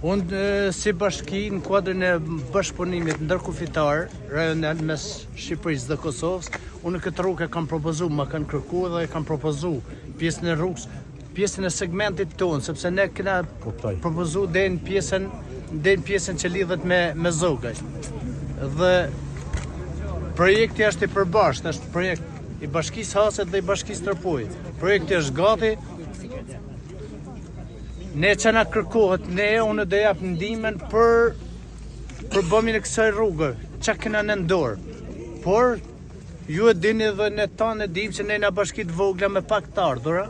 Unë si bashki në kuadrin e bashkëpunimit ndërkufitar rajonal mes Shqipërisë dhe Kosovës, unë këtë rrugë e kam propozu, ma kanë kërku dhe e kam propozu pjesën e rrugës, pjesën e segmentit tonë, sepse ne kena propozu deri në pjesën deri në pjesën që lidhet me me Zogaj. Dhe projekti është i përbashkët, është projekt i Bashkisë Hasit dhe i Bashkisë Tropojë. Projekti është gati. Ne që na kërkohet, ne unë do jap ndihmën për për bëmin e kësaj rruge, që kena në dorë. Por ju e dini dhe ne tanë e dim që ne jena bashki të vogla me pak të ardhura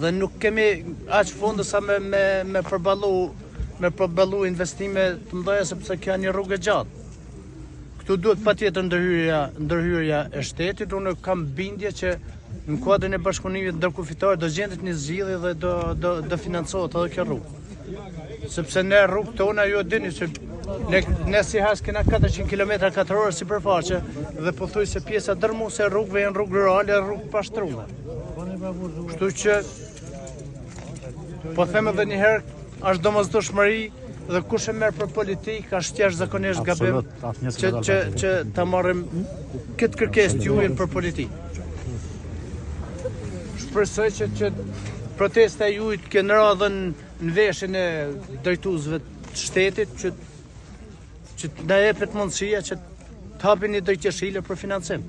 dhe nuk kemi aq fonde sa me me me përballu me përballu investime të mëdha sepse kjo një rrugë e gjatë. Këtu duhet patjetër ndërhyrja, ndërhyrja e shtetit, unë kam bindje që në kuadrin e bashkëpunimit ndërkufitar do gjendet një zgjidhje dhe do do do financohet edhe kjo rrugë. Sepse ne rrugët tona ju e dini që ne ne si Has kena 400 km katrorë sipërfaqe dhe pothuajse pjesa dërrmuese e rrugëve janë rrugë rurale, rrugë pashtrume. Kështu që po them edhe një herë është domosdoshmëri dhe kush e merr për politikë është jashtëzakonisht gabim që që që ta marrim këtë kërkesë të jujën për politikë. Shpresoj që që protesta e juaj të kenë radhën në veshin e drejtuesve të shtetit që që të na jepet mundësia që të hapin një dritë jeshile për financim.